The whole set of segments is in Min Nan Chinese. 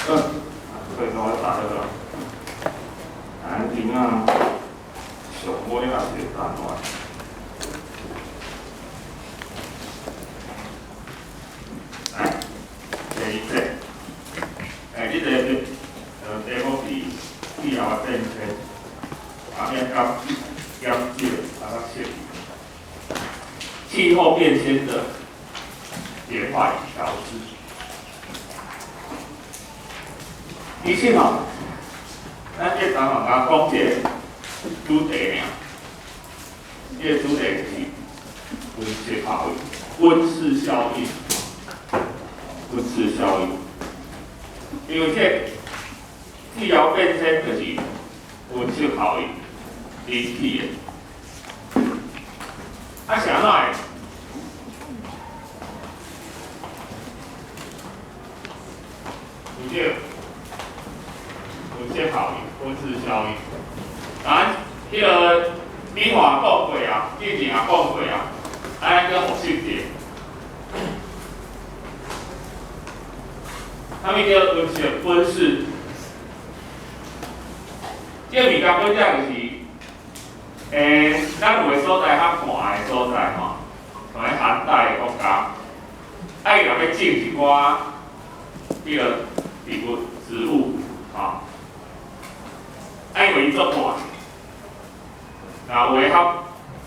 所以我打這個，咱今仔上尾啊一個單元。來，第二節，這個題目是氣候變遷，啊，變減減少啊，設氣候變遷的變化與調適。其實吼，咱這單元甲講一個主題爾，這個主題就是溫室效應。溫室效應，溫室效應。因為這個氣候變遷就是溫室效應引起的。啊，是按怎會？有這個溫室效應，溫室效應。咱彼個美華講過啊，之前也講過啊，按呢叫復習者。啥物叫溫室？溫室？這個物件本質就是，咱有的所在較寒的所在吼，像咧寒帶的國家，啊，伊若欲種一寡彼個植物植物，吼，啊，因為伊足寒，若有的較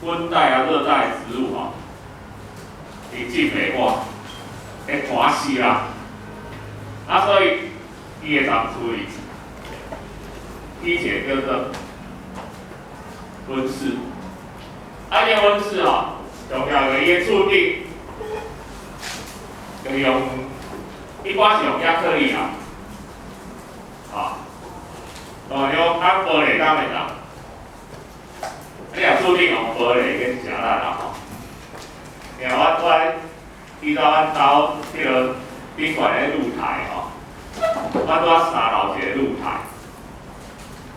溫帶啊、熱帶的植物吼，伊種袂活，會寒死啦。啊，所以伊會當處理，以前叫做溫室。啊，這個溫室吼，重要的伊的厝頂，就是用，一般是用亞克力啦，啊，哦，用啊玻璃敢會當？你若厝頂用玻璃，去誠力啦吼。因為我依照阮兜彼個頂懸的露台吼，我拄仔三樓一個露台，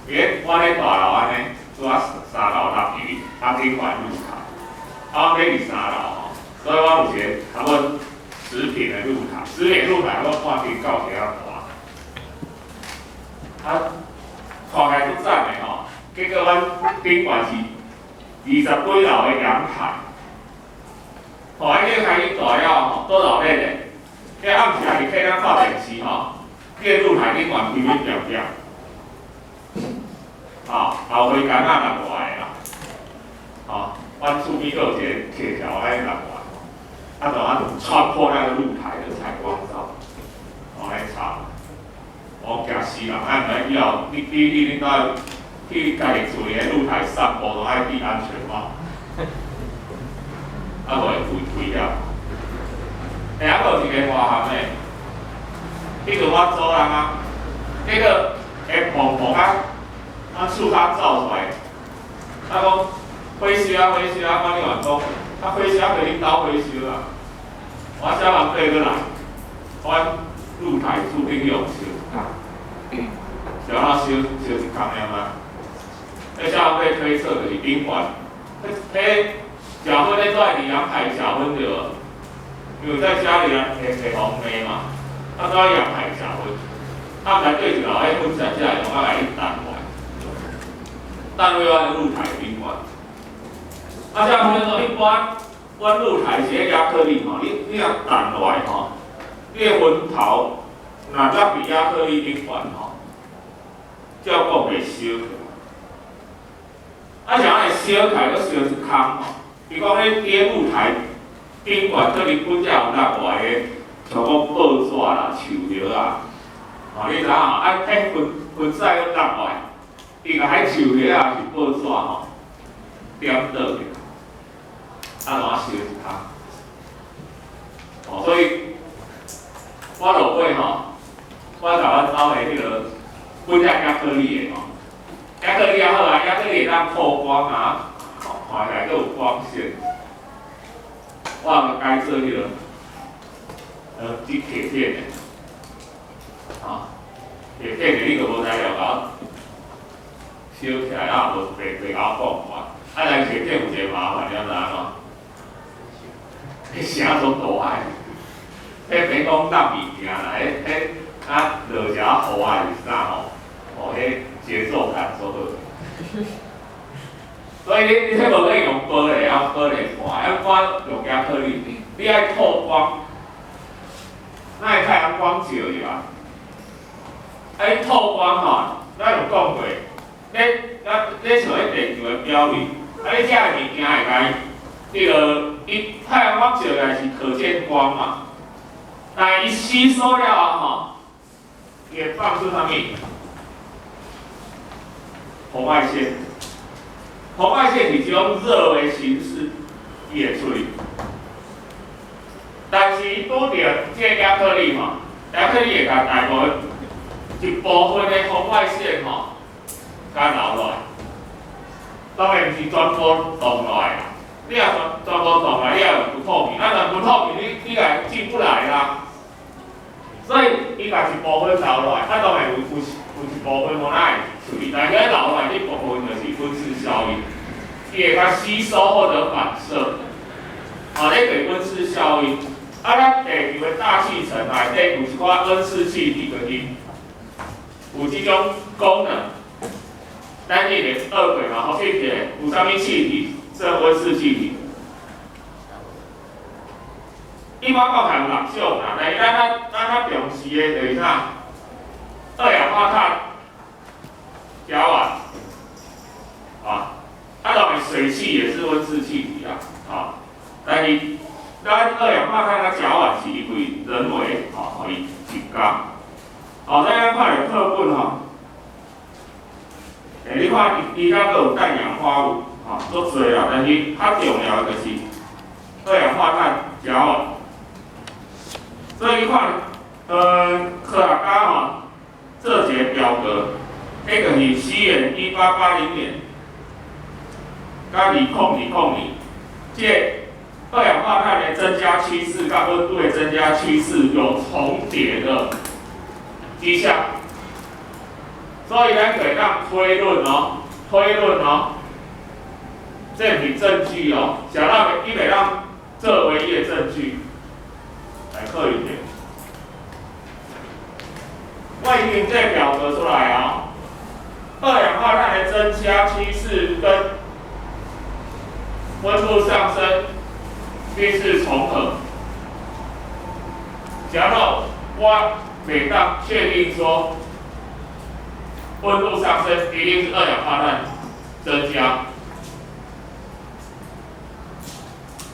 伊咧我咧大樓按呢，拄仔三樓落去，啊頂懸露台，啊我咧佇三樓吼，所以我有一個差不多10坪的露台，10坪露台我看天夠一較大，啊，看起來足讚的吼，結果阮頂懸是20幾樓的陽台，吼，啊，這開始大了吼，倒鬧熱咧。彼暗時啊，伫客廳看電視吼，彼個露台頂懸乒乒乓乓，吼，後花桿仔落來啦，吼，阮厝邊閣有一個鐵條安呢落來，啊，就按穿破那個露台的採光罩，吼，來插，我驚死人，啊，毋知以後你恁兜去家己厝裡的露台散步都愛戴安全帽，啊，無會危險。欸，啊，閣有一個外行的，彼陣我祖人啊，結果會蓬蓬啊，啊樹跤走出來，啊講火燒啊火燒啊，管理員講，啊火燒去恁兜火燒啊，我消防隊閣來，阮露台厝頂用燒，是按怎燒燒一工爾嗎？彼消防隊推測就是頂懸，彼彼食薰咧都愛佇陽台食薰對無？因為在家裡啊，會會予罵嘛，啊，都喺陽台食薰，啊，毋知對一樓彼薰才才會用啊來去彈落來，彈落阮露台頂懸。啊，這樣講說，一般阮露台是咧亞克力吼，你若彈落來吼，你的薰頭若落佇亞克力頂懸吼，照講袂燒起來。啊，是按會燒起來，閣燒一空吼。伊講咧，佇露台頂懸可能本才有落來的，像講報紙啦、樹葉啊，吼，你知影吼？啊，彼薰薰屎閣落來，伊共彼樹葉啊是報紙吼，點倒去，啊，怎啊燒一空？哦，所以我落尾吼，我共阮兜的彼個本才亞克力的吼，亞克力也好啊，亞克力會當透光啊，看起來閣有光線。我也改做彼個，這鐵片的，啊，鐵片的你閣無材料共我燒起來，啊，無袂袂共我講完。啊，但鐵片有一個麻煩，你知影無？彼聲足大个，彼免講落物件啦，彼彼啊落一下雨，所以你這無可以用玻璃啊，玻璃看，要看用亞克力，你愛透光，咱會太陽光照入啊。啊，你透光吼，咱有講過，你咱你像彼地球的表面，啊，你遮的物件會共彼個，伊太陽光照來是可見光嘛，但伊吸收了後吼，伊會放出啥物？紅外線。紅外線是一種熱的形式，伊會出去。但是拄著這個亞克力吼，亞克力會共大部分一部分的紅外線吼，共留落來。當然毋是全部擋落來啦，你若全部擋來，你也不透明，啊，若不透明，你也進不來啦。所以伊共一部分留落來，啊，當然有一部分無哪會出去，但是彼留落來這部分就是溫室效應，伊會共吸收或者反射，啊，這就是溫室效應。啊，咱地球的大氣層內底有一寡溫室氣體，就是有這種功能。咱以前學過嘛，好記者有啥物氣體算溫室氣體？一般講係有六種啦，但是咱較重視的就是啥？二氧化碳、甲烷，啊，啊當然水汽也是溫室氣體啊，啊，但是咱二氧化碳佮甲烷是因為人為吼，予伊增加。好，咱來看著課本吼，欸，你看伊伊遐閣有氮氧化物，吼，足濟啦，但是較重要的就是二氧化碳、甲烷。所以你看，科學家吼做一個表格，彼個是西元1880年，佮2020年，這個二氧化碳的增加趨勢佮溫度的增加趨勢有重疊的跡象，所以咱可以當推論哦，推論哦，這毋是證據哦，啥人伊袂當做唯一的證據。來考一下，我已經這表格出來啊，二氧化碳的增加趨勢跟溫度上升趨勢重合。假如我袂當確定說溫度上升一定是二氧化碳增加，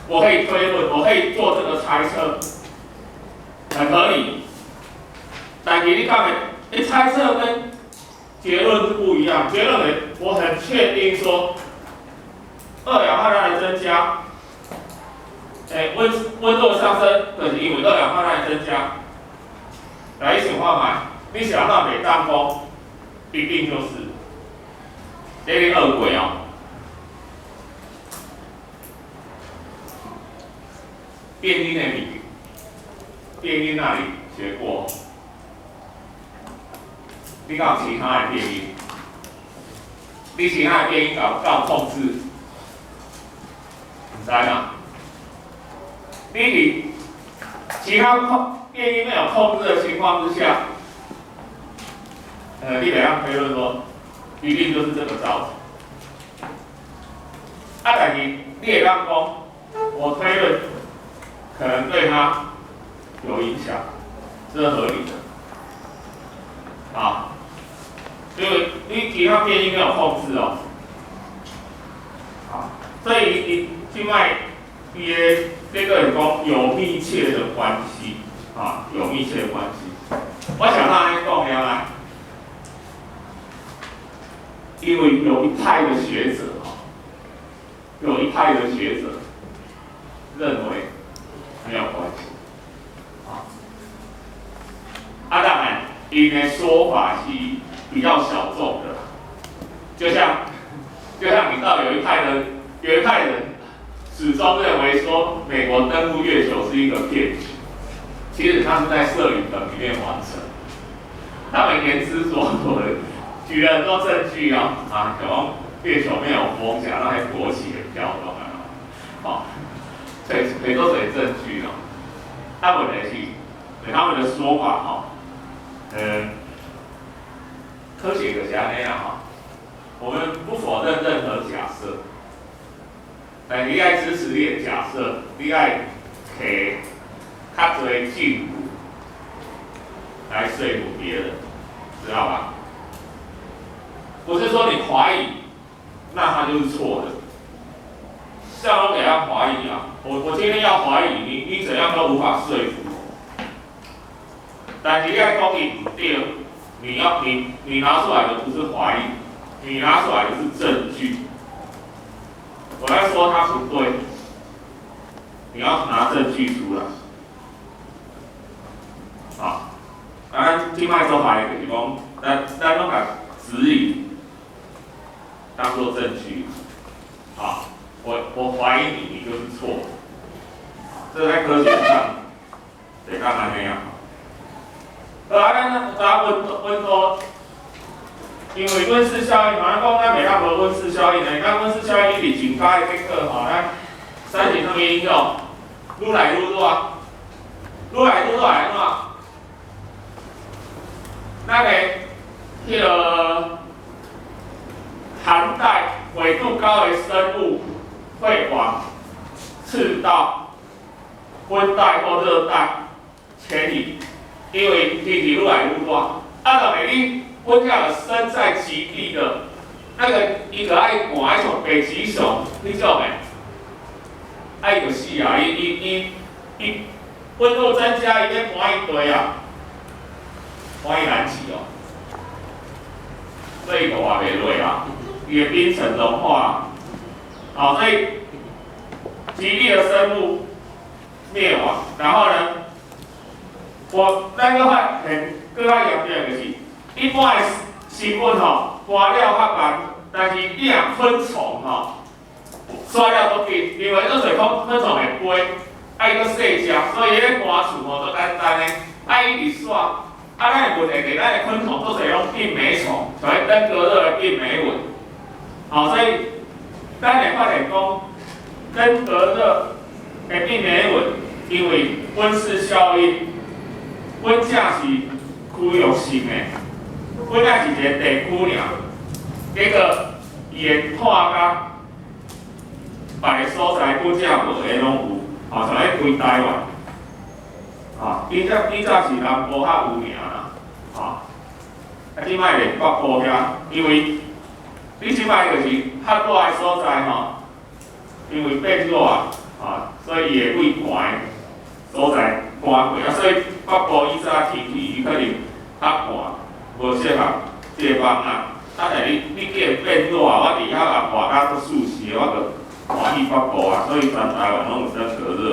我可以推論，我可以做這個猜測。很合理，但是你講的，你猜測跟結論是不一樣。結論呢，我很確定說，二氧化碳的增加，欸，溫度上升，就是因為二氧化碳的增加。來，你想看覓，你想那袂當講，一定就是，這你學過哦。變音的物。變音那裡學過？你講其他的變音，你其他的變音搞控制，毋知嘛？你佇其他控變音沒有控制的情況之下，你袂當推論說，一定就是這個造成。啊，但是你會當講，我推論可能對他有影響，這是合理的，啊，因為你其他變音沒有控制哦，啊，所以伊這擺伊的這個是講有密切的關係，啊，有密切的關係。我想按呢講了來，因為有一派的學者，有一派的學者認為沒有關係。啊，當然，𪜶的說法是比較小眾的，就像你知道有一派人始終認為說美國登陸月球是一個騙局，其實他是在攝影棚裡面完成，他們言之鑿鑿的舉了很多證據哦，啊，講月球沒有風，講那些國旗會飄動啊，哦，所以很多這些證據哦，啊，問題是，對他們的說法吼。科學就是按呢啦吼，我們不否認任何假設，但是你愛支持你的假設，你愛提較濟證據來說服別人，知道吧？不是說你懷疑，那他就是錯的。像我給他懷疑啊，我今天要懷疑你，你怎樣都無法說服我。但是你愛講伊毋對，你要你你拿出來的不是懷疑，你拿出來的是證據。我要說他不對，你要拿證據出來。好，啊，咱這擺做法就是講，咱攏共質疑當做證據。好，我懷疑你，你就是錯。這在科學上得幹嘛那樣？啊，咱咱溫度，因為溫室效應，咱講咱袂當無溫室效應呢。咱溫室效應一直增加的結果吼，咱產生啥物影響？愈來愈熱，愈來愈熱會按怎？咱的彼個寒帶緯度高的生物會往赤道、溫帶或熱帶遷移，因為天氣愈來愈熱。啊，若是你阮遐身在極地的，那個伊就愛寒，像北極熊彼種的，啊伊就死啊！伊溫度增加，伊欲搬去地啊，搬去南極哦，所以伊就活袂落啊，伊的冰層融化，好，所以極地的生物滅亡，然後呢，咱閣發現閣較嚴重的就是，一般的生物吼，搬了較慢，但是你若昆蟲吼，煞了足緊，因為足濟昆蟲會飛，啊伊閣細隻，所以伊咧搬厝吼足簡單的，啊伊直煞，啊咱的問題是咱的昆蟲足濟攏病媒蟲，像彼登革熱的病媒蚊，吼，所以咱會發現講，登革熱的病媒蚊，因為溫室效應，阮正是區域性的，阮只是一個地區爾，結果伊會拖甲別个所在，阮遮無的攏有，吼，像咧規台灣，吼，以早是南部較有名啦，吼，啊，這擺咧北部遐，因為你這擺就是較熱的所在吼，因為變熱啊，所以伊會為寒的所在搬過，啊，所以北部以早天氣伊可能較寒，無適合這個房仔。啊，但你既然變熱啊，我佇遐也活甲足舒適的，我就搬去北部啊，所以全台灣攏有登革熱。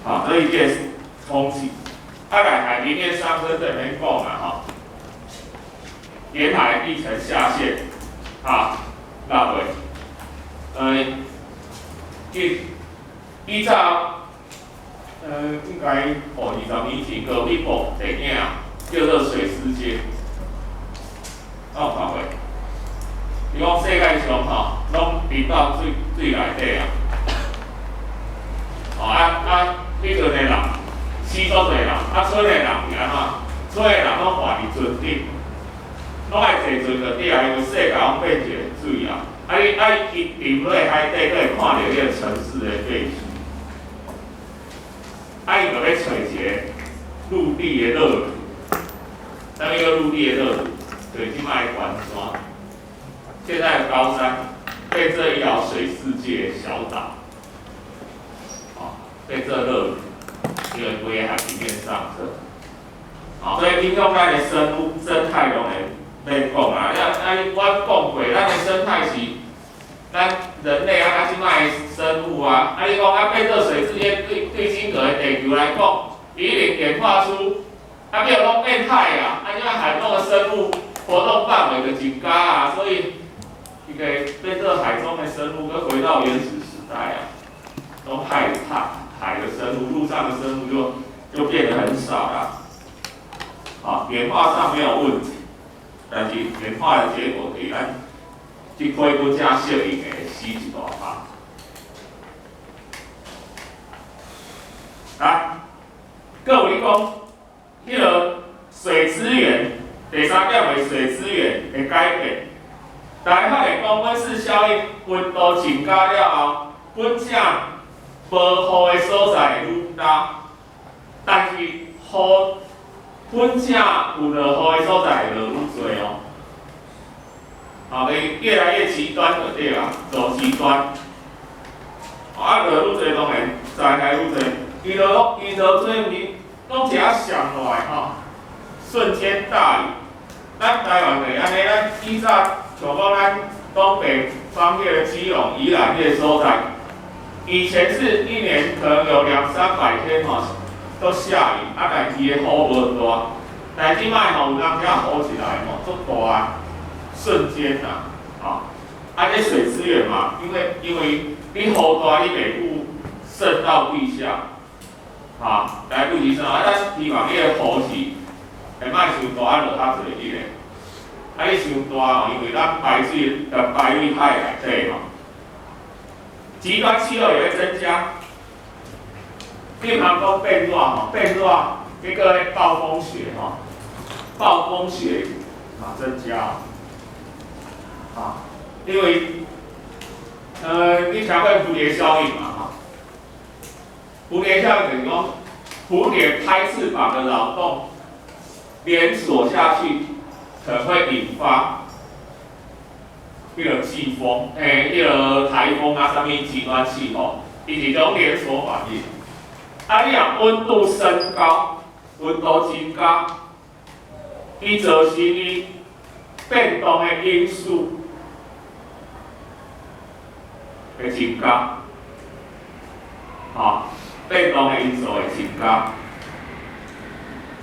啊，所以這個衝擊，啊來海平面上升這免講啊吼，沿海地層下陷，啊，落去，以早，應該哦20年前有一部電影叫做《水世界》，敢有看過？伊講世界上吼，攏沉到水內底啊！哦啊，彼陣的人死足濟人，啊賰的人是按怎？賰的人攏活佇船頂，攏愛坐船就對啊，因為世界攏變一個水啊！啊你啊伊沉落海底，閣會看著彼個城市的廢墟。啊伊就欲揣一個陸地的樂土，啥物叫陸地的樂土？就是這擺的關山，現在的高山變做一條水世界的小島，哦，變做樂土，因為規個海平面上升，哦，所以影響咱的生物生態攏會免講啊！啊，我講過，咱的生態是咱人類啊，佮這擺的生物啊，啊你講啊變做水世界對整個的地球來講，伊一定演化出啊，比如講變海啊，啊，這海中的生物活動範圍就增加啊，所以伊個變做海中的生物，閣回到原始時代啊，攏海的生物，陸上的生物就變得很少了。啊，演化上沒有問題，但是演化的結果就是咱這批國家適應的死一大趴。來，閣有你講，彼個水資源，第三點為水資源的改變，大家會講溫室效應，溫度增加了後，本正無雨的所在會愈焦，但是雨本正有落雨的所在會落愈濟哦。好，伊越來越極端就對啦，走極端。啊，落愈濟當然災害愈濟，伊落伊落水毋是攏一下閃落來吼，瞬間大雨。咱台灣就是按呢，咱以早像講咱東北方面的基隆、宜蘭這個所在，以前是一年可能有兩三百天吼都下雨，啊，但是伊的雨無大。但這擺吼有當時雨一來吼，足大，瞬間啊，吼，啊，這水資源嘛，因為你雨大，你袂赴滲到地下，哈，來不及滲，啊，咱希望你的雨是會莫傷大，啊落較濟彼個。啊，你傷大吼，因為咱排水的排入海內底吼，極端氣候也會增加。比如講變熱吼，變熱，結果咧暴風雪吼，暴風雪嘛增加，啊，因為你聽過蝴蝶效應嘛？哈，蝴蝶效應就是講，蝴蝶拍翅膀的擾動連鎖下去，可能會引發彼個季風，彼個颱風啊，啥物極端氣候，伊是一種連鎖反應。啊，你若溫度升高，溫度增加，伊造成伊變動的因素會增加，吼，變動的因素會增加，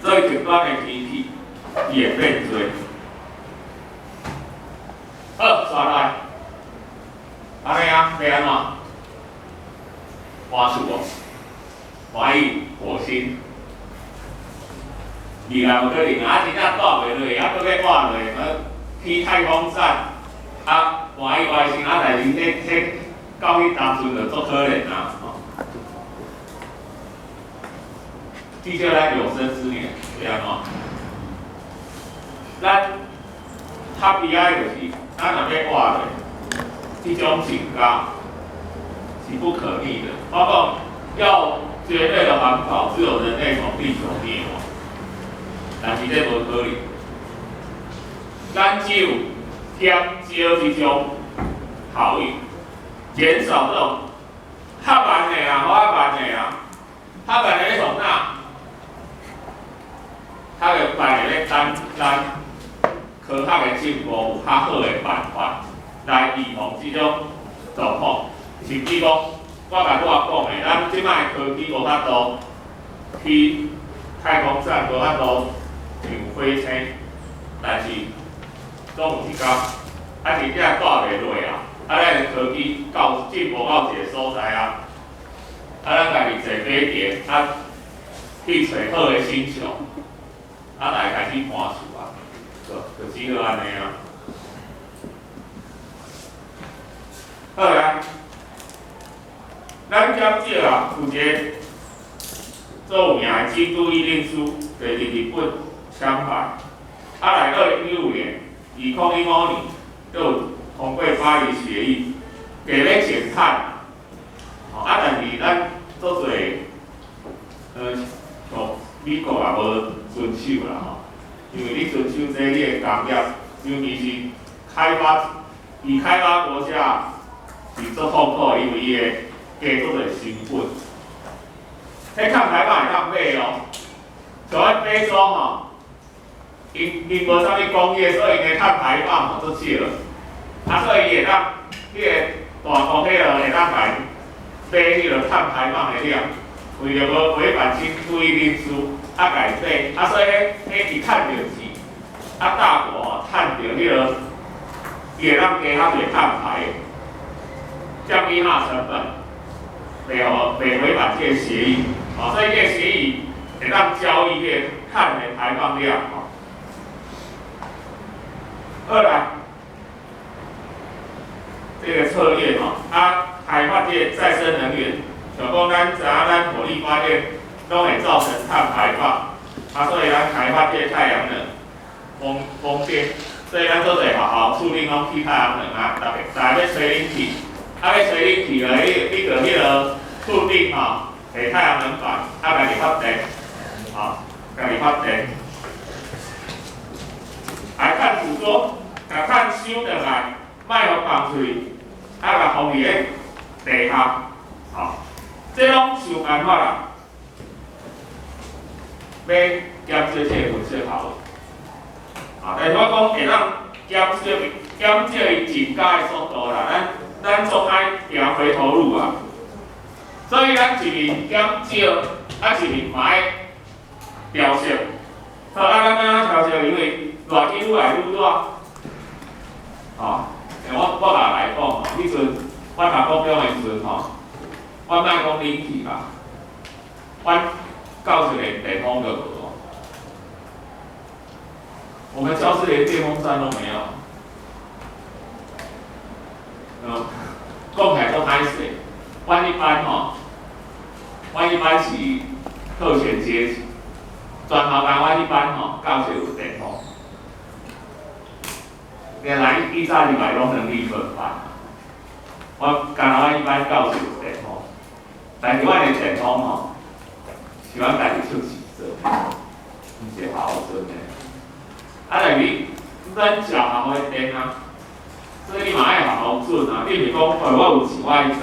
所以極端的天氣伊會變濟。好，煞來，按呢啊，欲按怎？搬厝無？搬去火星？未來有可能啊，真正住袂落，啊，閣欲活落，去太空站，啊，搬去外星，啊，但是彼到彼當陣就足可憐啊！吼，至少咱有生之年，欲按怎？咱較悲哀就是，咱若欲活落，這種增加是不可逆的。包括要絕對的環保，只有人類從地球滅亡，但是這無可能。咱只有減少這種效應，減少這種較慢的啊，較慢的啊，較慢的從哪？較慢的咧，咱科學的進步有較好的辦法來預防這種狀況，甚至講，我共拄仔講的，咱這擺科技無法度去太空站，無法度上火星，但是總有一天，啊，真正住袂落啊！啊，咱的科技到進步到一個所在啊，啊，咱家己坐飛碟，啊，去揣好的星球，啊，來開始搬厝啊，就只好按呢啊。好啊，咱減少啊，有一個做有名的京都議定書，就是日本簽牌，啊，來2015年，2015年，就有通過巴黎協議，計欲減碳，啊，但是咱足濟，像美國也無遵守啦吼，因為你遵守這，你的工業，尤其是開發已開發國家是足痛苦的，因為伊會加足濟成本。彼碳排放會當買哦，像喺非洲吼，𪜶無啥物工業，所以𪜶的碳排放吼足少，啊，所以伊會當彼個大國彼落會當共買彼個碳排放的量，為著無違反京都議定書，啊，共伊買，啊，所以彼伊趁著錢，啊，大國吼趁著彼個，伊會當加較濟碳排，降低它成本，袂違反這個協議，哦，所以這個協議會當交易彼個碳的排放量，吼。二來，這個策略吼，啊，開發這個再生能源，像講咱知影咱火力發電攏會造成碳排放，啊，所以咱開發這個太陽能、風電，所以咱做濟學校厝頂攏起太陽能啊，逐個逐个欲吹冷氣，啊欲吹冷氣咧，你你就彼個厝頂吼，下太陽能板，啊家己發電，吼，家己發電。來炭捕捉，共炭收轉來，莫予放出去，啊，共放佇咧地下，吼，這攏想辦法啦，欲減少這個溫室效應。啊，但是我講會當減少減少伊增加的速度啦，咱咱總愛行回頭路啊。所以咱一面減少，啊一面嘛愛調適。好，啊，咱按怎調適？因為熱天愈來愈熱。吼，欸，我共來講吼，彼陣我讀高中的時陣吼，我莫講冷氣啦，阮教室連電風都無。我們教室連電風扇都沒有。嗯，講起來足歹勢。阮彼班吼，阮彼班是特權階級，全校干阮彼班吼，教室有電風。原來以早入來攏兩米分班，我干焦阮彼班教室有電風，但是阮的電風吼，是阮家己出錢裝的，毋是學校裝的。啊，但是咱食學校的電啊，所以你嘛愛學校準啊，你毋是講，哦，我有錢我愛裝，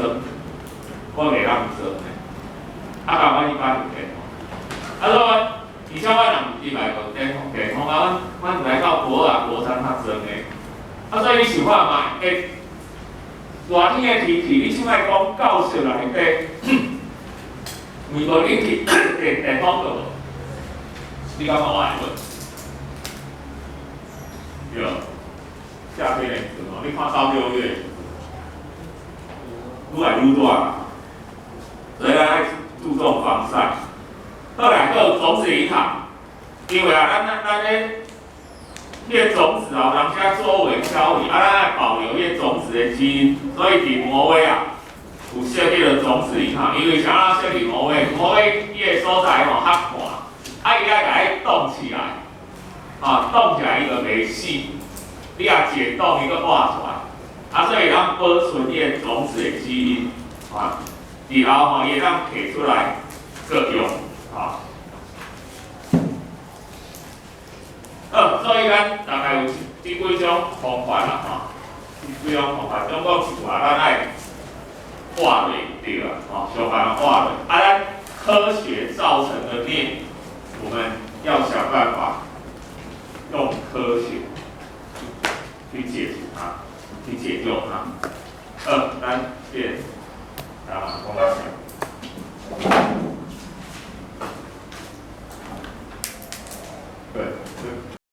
我袂當裝的。啊，共阮彼班有電風，啊，所以阮，而且阮人入來就電風電風啊，阮阮來到國二、國三才裝的。啊，所以你想看覓，欸，熱天的天氣，你凊彩講教室內底，毋無冷氣，電電風都無，你感覺我會問？對，夏天的時陣吼，你看到6月，愈來愈熱，所以咱愛注重防曬。好來，閣有種子銀行，因為啊，咱咱咱咧，彼個種子啊，有當時周圍漂移，啊，咱愛保留彼個種子的基因，所以佇挪威啊，有設彼個種子銀行。因為啥設佇挪威？挪威彼個所在吼較寒，啊，伊愛共伊凍起來，啊，凍起來伊就袂死。你若解凍，伊閣活出來，啊，所以當保存彼個種子的基因，啊，以後吼伊會當提出來閣用，啊。好，所以咱大概有這幾種方法啦，吼，這幾種方法，總共是話咱愛化落對啊，吼，想辦法化落。啊，咱科學造成的孽，我們要想辦法用科學去解除它，去解救它。好，咱見。